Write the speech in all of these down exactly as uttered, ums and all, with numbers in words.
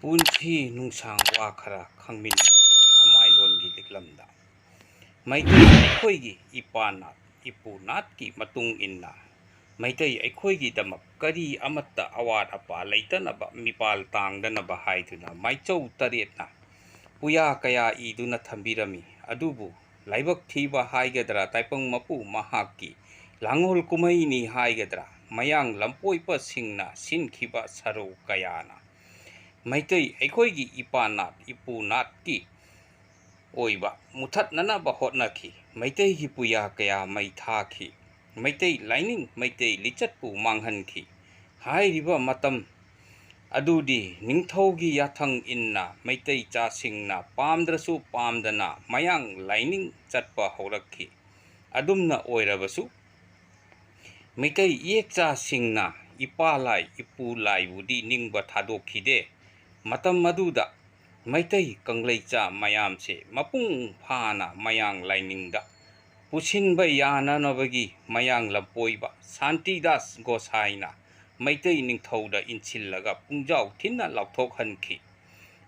ꯄꯨꯟꯁꯤ ꯅꯨꯡꯁꯥꯡ ꯋꯥ ꯈꯔ ꯈꯪꯃꯤꯟꯅꯁꯤ ꯑꯃꯥꯏꯂꯣꯟꯒꯤ ꯂꯤꯛꯂꯝꯗ꯫ ꯃꯩꯇꯩ ꯑꯩꯈꯣꯏꯒꯤ ꯏꯄꯥ ꯅꯥꯠ, ꯏꯄꯨ ꯅꯥꯠꯀꯤ ꯃꯇꯨꯡ ꯏꯟꯅ ꯃꯩꯇꯩ ꯑꯩꯈꯣꯏꯒꯤꯗꯃꯛ ꯀꯔꯤ ꯑꯃꯠꯇ ꯑꯋꯥꯠ ꯑꯄꯥ ꯂꯩꯇꯅꯕ, ꯃꯤꯄꯥꯜ ꯇꯥꯡꯗꯅꯕ ꯍꯥꯏꯗꯨꯅ ꯃꯥꯏꯆꯧ ꯇꯔꯦꯠꯅ ꯄꯨꯌꯥ ꯀꯌꯥ ꯏꯗꯨꯅ ꯊꯝꯕꯤꯔꯝꯃꯤ꯫ ꯑꯗꯨꯕꯨ ꯂꯥꯏꯕꯛ ꯊꯤꯕ ꯍꯥꯏꯒꯗ꯭ꯔꯥ, ꯇꯥꯏꯕꯪ ꯃꯄꯨ ꯃꯍꯥꯛꯀꯤ ꯂꯥꯡꯑꯣꯜ ꯀꯨꯝꯍꯩꯅꯤ ꯍꯥꯏꯒꯗ꯭ꯔꯥ, ꯃꯌꯥꯡ ꯂꯝꯄꯣꯏꯕꯁꯤꯡꯅ ꯁꯤꯟꯈꯤꯕ ꯁꯔꯨ ꯀꯌꯥꯅ ꯃꯩꯇꯩ ꯑꯩꯈꯣꯏꯒꯤ ꯏꯄꯥ ꯅꯥꯠ, ꯏꯄꯨ ꯅꯥꯠꯀꯤ ꯑꯣꯏꯕ ꯃꯨꯊꯠꯅꯅꯕ ꯍꯣꯠꯅꯈꯤ꯫ ꯃꯩꯇꯩꯒꯤ ꯄꯨꯌꯥ ꯀꯌꯥ ꯃꯩ ꯊꯥꯈꯤ꯫ ꯃꯩꯇꯩ ꯂꯥꯏꯅꯤꯡ, ꯃꯩꯇꯩ ꯂꯤꯆꯠꯄꯨ ꯃꯥꯡꯍꯟꯈꯤ꯫ ꯍꯥꯏꯔꯤꯕ ꯃꯇꯝ ꯑꯗꯨꯗꯤ ꯅꯤꯡꯊꯧꯒꯤ ꯌꯥꯊꯪ ꯏꯟꯅ ꯃꯩꯇꯩ ꯆꯥꯁꯤꯡꯅ ꯄꯥꯝꯗ꯭ꯔꯁꯨ ꯄꯥꯝꯗꯅ ꯃꯌꯥꯡ ꯂꯥꯏꯅꯤꯡ ꯆꯠꯄ ꯍꯧꯔꯛꯈꯤ꯫ ꯑꯗꯨꯝꯅ ꯑꯣꯏꯔꯕꯁꯨ, ꯃꯩꯇꯩ ꯏꯌꯦꯛꯆꯥꯁꯤꯡꯅ ꯏꯄꯥ ꯂꯥꯏ, ꯏꯄꯨ ꯂꯥꯏꯕꯨꯗꯤ ꯅꯤꯡꯕ ꯊꯥꯗꯣꯛꯈꯤꯗꯦ꯫ ꯃꯇꯝ ꯑꯗꯨꯗ ꯃꯩꯇꯩ ꯀꯪꯂꯩꯆꯥ ꯃꯌꯥꯝꯁꯦ ꯃꯄꯨꯡ ꯐꯥꯅ ꯃꯌꯥꯡ ꯂꯥꯏꯅꯤꯡꯗ ꯄꯨꯁꯤꯟꯕ ꯌꯥꯅꯅꯕꯒꯤ ꯃꯌꯥꯡ ꯂꯝꯄꯣꯏꯕ ꯁꯥꯟꯇꯤꯗꯥꯁ ꯒꯣꯁꯥꯏꯅ ꯃꯩꯇꯩ ꯅꯤꯡꯊꯧꯗ ꯏꯟꯁꯤꯜꯂꯒ ꯄꯨꯡꯖꯥꯎ ꯊꯤꯟꯅ ꯂꯥꯎꯊꯣꯛꯍꯟꯈꯤ꯫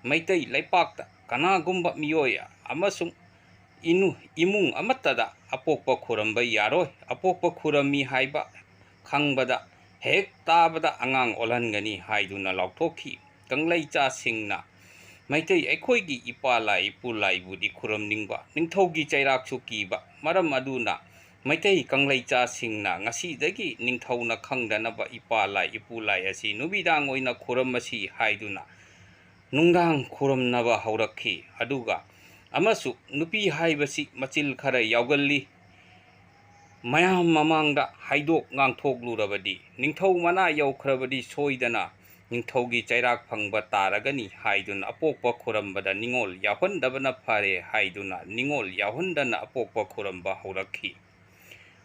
ꯃꯩꯇꯩ ꯂꯩꯄꯥꯛꯇ ꯀꯅꯥꯒꯨꯝꯕ ꯃꯤꯑꯣꯏ ꯑꯃꯁꯨꯡ ꯏꯅꯨ-, ꯏꯃꯨꯡ ꯑꯃꯠꯇꯗ ꯑꯄꯣꯛꯄ ꯈꯨꯔꯝꯕ ꯌꯥꯔꯣꯏ꯫ ꯑꯄꯣꯛꯄ ꯈꯨꯔꯝꯃꯤ ꯍꯥꯏꯕ ꯈꯪꯕꯗ ꯍꯦꯛ ꯇꯥꯕꯗ ꯑꯉꯥꯡ ꯑꯣꯜꯍꯟꯒꯅꯤ ꯍꯥꯏꯗꯨꯅ ꯂꯥꯎꯊꯣꯛꯈꯤ꯫ ꯀꯪꯂꯩꯆꯥꯁꯤꯡꯅ ꯃꯩꯇꯩ ꯑꯩꯈꯣꯏꯒꯤ ꯏꯄꯥ ꯂꯥꯏ, ꯏꯄꯨ ꯂꯥꯏꯕꯨꯗꯤ ꯈꯨꯔꯝꯅꯤꯡꯕ, ꯅꯤꯡꯊꯧꯒꯤ ꯆꯩꯔꯥꯛꯁꯨ ꯀꯤꯕ꯫ ꯃꯔꯝ ꯑꯗꯨꯅ ꯃꯩꯇꯩ ꯀꯪꯂꯩꯆꯥꯁꯤꯡꯅ ꯉꯁꯤꯗꯒꯤ ꯅꯤꯡꯊꯧꯅ ꯈꯪꯗꯅꯕ ꯏꯄꯥ ꯂꯥꯏ, ꯏꯄꯨ ꯂꯥꯏ ꯑꯁꯤ ꯅꯨꯃꯤꯗꯥꯡ ꯑꯣꯏꯅ ꯈꯨꯔꯝꯃꯁꯤ ꯍꯥꯏꯗꯨꯅ ꯅꯨꯡꯗꯥꯡ ꯈꯨꯔꯨꯝꯅꯕ ꯍꯧꯔꯛꯈꯤ꯫ ꯑꯗꯨꯒ ꯑꯃꯁꯨ ꯅꯨꯄꯤ ꯍꯥꯏꯕꯁꯤ ꯃꯆꯤꯜ ꯈꯔ ꯌꯥꯎꯒꯜꯂꯤ꯫ ꯃꯌꯥꯝ ꯃꯃꯥꯡꯗ ꯍꯥꯏꯗꯣꯛ ꯉꯥꯡꯊꯣꯛꯂꯨꯔꯕꯗꯤ, ꯅꯤꯡꯊꯧ ꯃꯅꯥ ꯌꯧꯈ꯭ꯔꯕꯗꯤ ꯁꯣꯏꯗꯅ ꯅꯤꯡꯊꯧꯒꯤ ꯆꯩꯔꯥꯛ ꯐꯪꯕ ꯇꯥꯔꯒꯅꯤ ꯍꯥꯏꯗꯨꯅ ꯑꯄꯣꯛꯄ ꯈꯨꯔꯝꯕꯗ ꯅꯤꯡꯉꯣꯜ ꯌꯥꯎꯍꯟꯗꯕꯅ ꯐꯔꯦ ꯍꯥꯏꯗꯨꯅ ꯅꯤꯡꯉꯣꯜ ꯌꯥꯎꯍꯟꯗꯅ ꯑꯄꯣꯛꯄ ꯈꯨꯔꯝꯕ ꯍꯧꯔꯛꯈꯤ꯫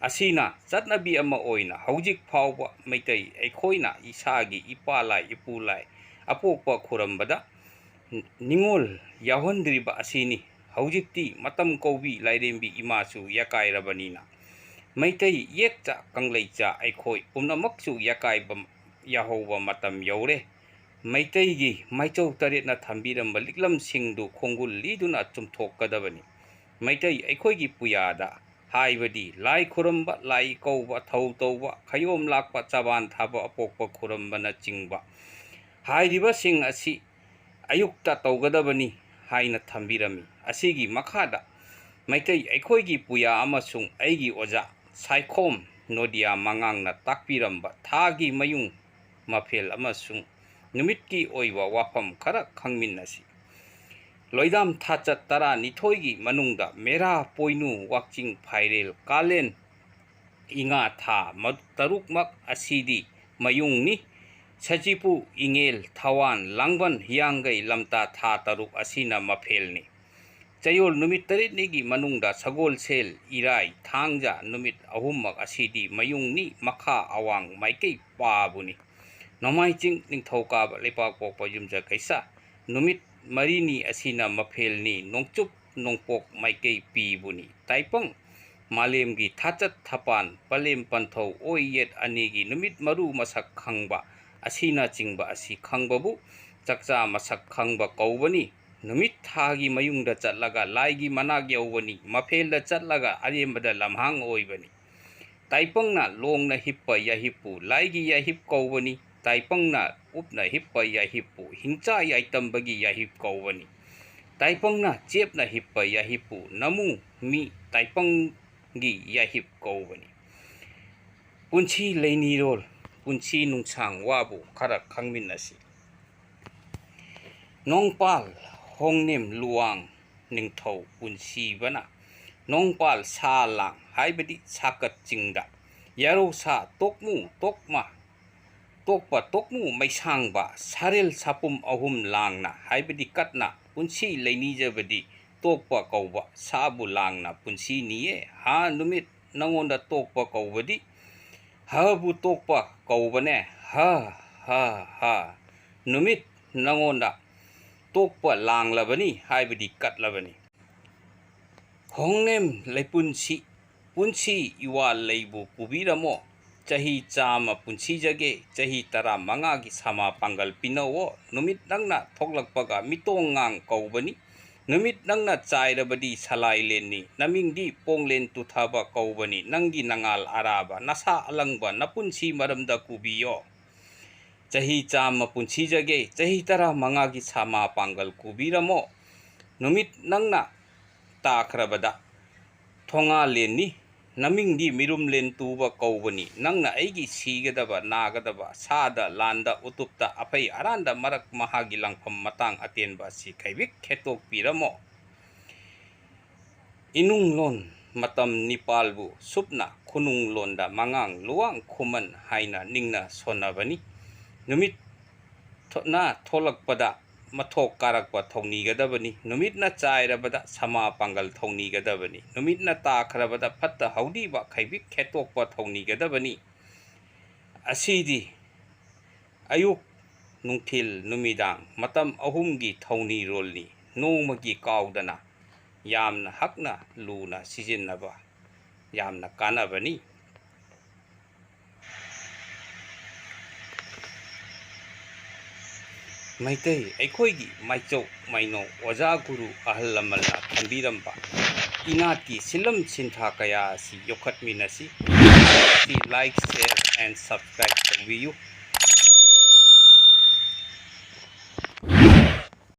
ꯑꯁꯤꯅ ꯆꯠꯅꯕꯤ ꯑꯃ ꯑꯣꯏꯅ ꯍꯧꯖꯤꯛ ꯐꯥꯎꯕ ꯃꯩꯇꯩ ꯑꯩꯈꯣꯏꯅ ꯏꯁꯥꯒꯤ ꯏꯄꯥ ꯂꯥꯏ, ꯏꯄꯨ ꯂꯥꯏ ꯑꯄꯣꯛꯄ ꯈꯨꯔꯝꯕꯗ ꯅꯤꯡꯉꯣꯜ ꯌꯥꯎꯍꯟꯗ꯭ꯔꯤꯕ ꯑꯁꯤꯅꯤ꯫ ꯍꯧꯖꯤꯛꯇꯤ ꯃꯇꯝ ꯀꯧꯕꯤ ꯂꯥꯏꯔꯦꯝꯕꯤ ꯏꯃꯥꯁꯨ ꯌꯥꯀꯥꯏꯔꯕꯅꯤꯅ ꯃꯩꯇꯩ ꯏꯌꯦꯛꯆꯥ ꯀꯪꯂꯩꯆꯥ ꯑꯩꯈꯣꯏ ꯄꯨꯝꯅꯃꯛꯁꯨ ꯌꯥꯀꯥꯏꯕ ꯌꯥꯍꯧꯕ ꯃꯇꯝ ꯌꯧꯔꯦ꯫ ꯃꯩꯇꯩꯒꯤ ꯃꯥꯏꯆꯧ ꯇꯔꯦꯠꯅ ꯊꯝꯕꯤꯔꯝꯕ ꯂꯤꯛꯂꯝꯁꯤꯡꯗꯨ ꯈꯣꯡꯒꯨꯜ ꯂꯤꯗꯨꯅ ꯆꯨꯝꯊꯣꯛꯀꯗꯕꯅꯤ꯫ ꯃꯩꯇꯩ ꯑꯩꯈꯣꯏꯒꯤ ꯄꯨꯌꯥꯗ, ꯍꯥꯏꯕꯗꯤ ꯂꯥꯏ ꯈꯨꯔꯨꯝꯕ, ꯂꯥꯏ ꯀꯧꯕ, ꯊꯧ ꯇꯧꯕ, ꯈꯌꯣꯝ ꯂꯥꯛꯄ, ꯆꯕꯥꯟ ꯊꯥꯕ, ꯑꯄꯣꯛꯄ ꯈꯨꯔꯨꯝꯕꯅꯆꯤꯡꯕ ꯍꯥꯏꯔꯤꯕꯁꯤꯡ ꯑꯁꯤ ꯑꯌꯨꯛꯇ ꯇꯧꯒꯗꯕꯅꯤ ꯍꯥꯏꯅ ꯊꯝꯕꯤꯔꯝꯃꯤ꯫ ꯑꯁꯤꯒꯤ ꯃꯈꯥꯗ ꯃꯩꯇꯩ ꯑꯩꯈꯣꯏꯒꯤ ꯄꯨꯌꯥ ꯑꯃꯁꯨꯡ ꯑꯩꯒꯤ ꯑꯣꯖꯥ ꯁꯥꯏꯈꯣꯝ ꯅꯣꯗꯤꯌꯥ ꯃꯉꯥꯡꯅ ꯇꯥꯛꯄꯤꯔꯝꯕ ꯊꯥꯒꯤ ꯃꯌꯨꯡ ꯃꯐꯦꯜ ꯑꯃꯁꯨꯡ ꯅꯨꯃꯤꯠꯀꯤ ꯑꯣꯏꯕ ꯋꯥꯐꯝ ꯈꯔ ꯈꯪꯃꯤꯟꯅꯁꯤ꯫ ꯂꯣꯏꯗꯥꯝ ꯊꯥꯆꯠ ꯇꯔꯥꯅꯤꯊꯣꯏꯒꯤ ꯃꯅꯨꯡꯗ ꯃꯦꯔꯥ ꯄꯣꯏꯅꯨ, ꯋꯥꯛꯆꯤꯡ ꯐꯥꯏꯔꯦꯜ, ꯀꯥꯂꯦꯟ, ꯏꯉꯥ ꯊꯥ ꯃ-, ꯇꯔꯨꯛꯃꯛ ꯑꯁꯤꯗꯤ ꯃꯌꯨꯡꯅꯤ꯫ ꯁꯖꯤꯕꯨ, ꯏꯉꯦꯜ, ꯊꯥꯋꯥꯟ, ꯂꯥꯡꯕꯟ, ꯍꯤꯌꯥꯡꯒꯩ, ꯂꯝꯇꯥ ꯊꯥ ꯇꯔꯨꯛ ꯑꯁꯤꯅ ꯃꯐꯦꯜꯅꯤ꯫ ꯆꯌꯣꯜ ꯅꯨꯃꯤꯠ ꯇꯔꯦꯠꯅꯤꯒꯤ ꯃꯅꯨꯡꯗ ꯁꯒꯣꯜꯁꯦꯜ, ꯏꯔꯥꯏ, ꯊꯥꯡꯖ ꯅꯨꯃꯤꯠ ꯑꯍꯨꯝꯃꯛ ꯑꯁꯤꯗꯤ ꯃꯌꯨꯡꯅꯤ, ꯃꯈꯥ ꯑꯋꯥꯡ ꯃꯥꯏꯀꯩ ꯄꯥꯕꯨꯅꯤ꯫ ꯅꯣꯡꯃꯥꯏꯖꯤꯡ, ꯅꯤꯡꯊꯧꯀꯥꯕ, ꯂꯩꯄꯥꯛꯄꯣꯛꯄ, ꯌꯨꯝꯖꯀꯩꯁ ꯅꯨꯃꯤꯠ ꯃꯔꯤꯅꯤ ꯑꯁꯤꯅ ꯃꯐꯦꯜꯅꯤ, ꯅꯣꯡꯆꯨꯞ ꯅꯣꯡꯄꯣꯛ ꯃꯥꯏꯀꯩ ꯄꯤꯕꯨꯅꯤ꯫ ꯇꯥꯏꯄꯪ, ꯃꯥꯂꯦꯝꯒꯤ ꯊꯥꯆꯠ ꯊꯄꯥꯟ, ꯄꯂꯦꯝ ꯄꯟꯊꯧ, ꯑꯣꯏ ꯌꯦꯠ ꯑꯅꯤꯒꯤ ꯅꯨꯃꯤꯠ ꯃꯔꯨ ꯃꯁꯛ ꯈꯪꯕ ꯑꯁꯤꯅꯆꯤꯡꯕ ꯑꯁꯤ ꯈꯪꯕꯕꯨ ꯆꯥꯛꯆꯥ ꯃꯁꯛ ꯈꯪꯕ ꯀꯧꯕꯅꯤ꯫ ꯅꯨꯃꯤꯠ ꯊꯥꯒꯤ ꯃꯌꯨꯡꯗ ꯆꯠꯂꯒ ꯂꯥꯏꯒꯤ ꯃꯅꯥꯛ ꯌꯧꯕꯅꯤ, ꯃꯐꯦꯜꯗ ꯆꯠꯂꯒ ꯑꯔꯦꯝꯕꯗ ꯂꯝꯍꯥꯡ ꯑꯣꯏꯕꯅꯤ꯫ ꯇꯥꯏꯄꯪꯅ ꯂꯣꯡꯅ ꯍꯤꯞꯄ ꯌꯥꯍꯤꯞꯄꯨ ꯂꯥꯏꯒꯤ ꯌꯥꯍꯤꯞ ꯀꯧꯕꯅꯤ꯫ ꯇꯥꯏꯄꯪꯅ ꯎꯞꯅ ꯍꯤꯞꯄ ꯌꯥꯍꯤꯞꯄꯨ ꯍꯤꯡꯆꯥ ꯌꯥꯏꯇꯝꯕꯒꯤ ꯌꯥꯍꯤꯞ ꯀꯧꯕꯅꯤ꯫ ꯇꯥꯏꯄꯪꯅ ꯆꯦꯞꯅ ꯍꯤꯞꯄ ꯌꯥꯍꯤꯞꯄꯨ ꯅꯃꯨ ꯃꯤ ꯇꯥꯏꯄꯪꯒꯤ ꯌꯥꯍꯤꯞ ꯀꯧꯕꯅꯤ꯫ ꯄꯨꯟꯁꯤ ꯂꯩꯅꯤꯔꯣꯜ, ꯄꯨꯟꯁꯤ ꯅꯨꯡꯁꯥꯡ ꯋꯥꯕꯨ ꯈꯔ ꯈꯪꯃꯤꯟꯅꯁꯤ꯫ ꯅꯣꯡꯄꯥꯜ ꯍꯣꯡꯅꯦꯝ ꯂꯨꯋꯥꯡ ꯅꯤꯡꯊꯧ ꯄꯨꯟꯁꯤꯕꯅ ꯅꯣꯡꯄꯥꯜ ꯁꯥ ꯂꯥꯡ ꯍꯥꯏꯕꯗꯤ ꯁꯥꯀꯠ ꯆꯤꯡꯗ ꯌꯥꯔꯧ ꯁꯥ ꯇꯣꯛꯃꯨ ꯇꯣꯛꯃ ꯇꯣꯛꯄ ꯇꯣꯛꯃꯨ ꯃꯩꯁꯥꯡꯕ ꯁꯥꯔꯦꯜ ꯁꯥꯄꯨꯝ ꯑꯍꯨꯝ ꯂꯥꯡꯅ ꯍꯥꯏꯕꯗꯤ ꯀꯠꯅ ꯄꯨꯟꯁꯤ ꯂꯩꯅꯤꯖꯕꯗꯤ ꯇꯣꯛꯄ ꯀꯧꯕ ꯁꯥꯕꯨ ꯂꯥꯡꯅ ꯄꯨꯟꯁꯤꯅꯤꯌꯦ꯫ ꯍꯥ ꯅꯨꯃꯤꯠ ꯅꯉꯣꯟꯗ ꯇꯣꯛꯄ ꯀꯧꯕꯗꯤ ꯍꯕꯨ ꯇꯣꯛꯄ ꯀꯧꯕꯅꯦ꯫ ꯍ ꯍ ꯍ ꯅꯨꯃꯤꯠ ꯅꯉꯣꯟꯗ ꯇꯣꯛꯄ ꯂꯥꯡꯂꯕꯅꯤ ꯍꯥꯏꯕꯗꯤ ꯀꯠꯂꯕꯅꯤ꯫ ꯍꯣꯡꯅꯦꯝ ꯂꯩꯄꯨꯟꯁꯤ ꯄꯨꯟꯁꯤ ꯏꯋꯥ ꯂꯩꯕꯨ ꯄꯨꯕꯤꯔꯝꯃꯣ꯫ ꯆꯍꯤ ꯆꯥꯝꯃ ꯄꯨꯟꯁꯤꯖꯒꯦ, ꯆꯍꯤ ꯇꯔꯥꯃꯉꯥꯒꯤ ꯁꯃꯥ ꯄꯥꯡꯒꯜ ꯄꯤꯅꯧꯑꯣ꯫ ꯅꯨꯃꯤꯠ ꯅꯪꯅ ꯊꯣꯛꯂꯛꯄꯒ ꯃꯤꯇꯣꯡꯉꯥꯡ ꯀꯧꯕꯅꯤ꯫ ꯅꯨꯃꯤꯠ ꯅꯪꯅ ꯆꯥꯏꯔꯕꯗꯤ ꯁꯂꯥꯏꯂꯦꯟꯅꯤ꯫ ꯅꯃꯤꯡꯗꯤ ꯄꯣꯡꯂꯦꯟ ꯇꯨꯊꯕ ꯀꯧꯕꯅꯤ꯫ ꯅꯪꯒꯤ ꯅꯉꯥꯜ ꯑꯔꯥꯕ, ꯅꯁꯥ ꯑꯂꯪꯕ, ꯅꯄꯨꯟꯁꯤ ꯃꯔꯝꯗ ꯀꯨꯕꯤꯌꯣ꯫ ꯆꯍꯤ ꯆꯥꯝꯃ ꯄꯨꯟꯁꯤꯖꯒꯦ, ꯆꯍꯤ ꯇꯔꯥꯃꯉꯥꯒꯤ ꯁꯃꯥ ꯄꯥꯡꯒꯜ ꯀꯨꯕꯤꯔꯝꯃꯣ꯫ ꯅꯨꯃꯤꯠ ꯅꯪꯅ ꯇꯥꯈ꯭ꯔꯕꯗ ꯊꯣꯉꯥꯂꯦꯟꯅꯤ꯫ ꯅꯃꯤꯡꯗꯤ ꯃꯤꯔꯨꯝꯂꯦꯟ ꯇꯨꯕ ꯀꯧꯕꯅꯤ꯫ ꯅꯪꯅ ꯑꯩꯒꯤ ꯁꯤꯒꯗꯕ, ꯅꯥꯒꯗꯕ, ꯁꯥꯗ, ꯂꯥꯟꯗ, ꯎꯇꯨꯞꯇ, ꯑꯐꯩ ꯑꯔꯥꯟꯗ ꯃꯔꯛ ꯃꯍꯥꯒꯤ ꯂꯥꯡꯐꯝ ꯃꯇꯥꯡ ꯑꯇꯦꯟꯕ ꯑꯁꯤ ꯈꯩꯕꯤꯛ ꯈꯦꯠꯇꯣꯛꯄꯤꯔꯝꯃꯣ꯫ ꯏꯅꯨꯡꯂꯣꯟ ꯃꯇꯝ ꯅꯤꯄꯥꯜꯕꯨ ꯁꯨꯞꯅ ꯈꯨꯅꯨꯡꯂꯣꯟꯗ ꯃꯉꯥꯡ ꯂꯨꯋꯥꯡ ꯈꯨꯃꯟ ꯍꯥꯏꯅ ꯅꯤꯡꯅ ꯁꯣꯟꯅꯕꯅꯤ꯫ ꯅꯨꯃꯤꯠ ꯊꯣꯛꯅ ꯊꯣꯛꯂꯛꯄꯗ ꯃꯊꯣꯛ ꯀꯥꯔꯛꯄ ꯊꯧꯅꯤꯒꯗꯕꯅꯤ꯫ ꯅꯨꯃꯤꯠꯅ ꯆꯥꯏꯔꯕꯗ ꯁꯃꯥ ꯄꯥꯡꯒꯜ ꯊꯧꯅꯤꯒꯗꯕꯅꯤ꯫ ꯅꯨꯃꯤꯠꯅ ꯇꯥꯈ꯭ꯔꯕꯗ ꯐꯠꯇ ꯍꯧꯗꯤꯕ ꯈꯩꯕꯤꯛ ꯈꯦꯠꯇꯣꯛꯄ ꯊꯧꯅꯤꯒꯗꯕꯅꯤ꯫ ꯑꯁꯤꯗꯤ ꯑꯌꯨꯛ, ꯅꯨꯡꯊꯤꯜ, ꯅꯨꯃꯤꯗꯥꯡ ꯃꯇꯝ ꯑꯍꯨꯝꯒꯤ ꯊꯧꯅꯤꯔꯣꯜꯅꯤ꯫ ꯅꯣꯡꯃꯒꯤ ꯀꯥꯎꯗꯅ ꯌꯥꯝꯅ ꯍꯛꯅ ꯂꯨꯅ ꯁꯤꯖꯤꯟꯅꯕ ꯌꯥꯝꯅ ꯀꯥꯟꯅꯕꯅꯤ꯫ ꯃꯩꯇꯩ ꯑꯩꯈꯣꯏꯒꯤ ꯃꯥꯏꯆꯧ ꯃꯥꯏꯅꯧ ꯑꯣꯖꯥ ꯒꯨꯔꯨ ꯑꯍꯜ ꯂꯃꯟꯅ ꯊꯝꯕꯤꯔꯝꯕ ꯏꯅꯥꯠꯀꯤ ꯁꯤꯟꯂꯝ ꯁꯤꯟꯊꯥ ꯀꯌꯥ ꯑꯁꯤ ꯌꯣꯛꯈꯠꯃꯤꯟꯅꯁꯤ꯫ Like, share and subscribe ꯇꯧꯕꯤꯌꯨ꯫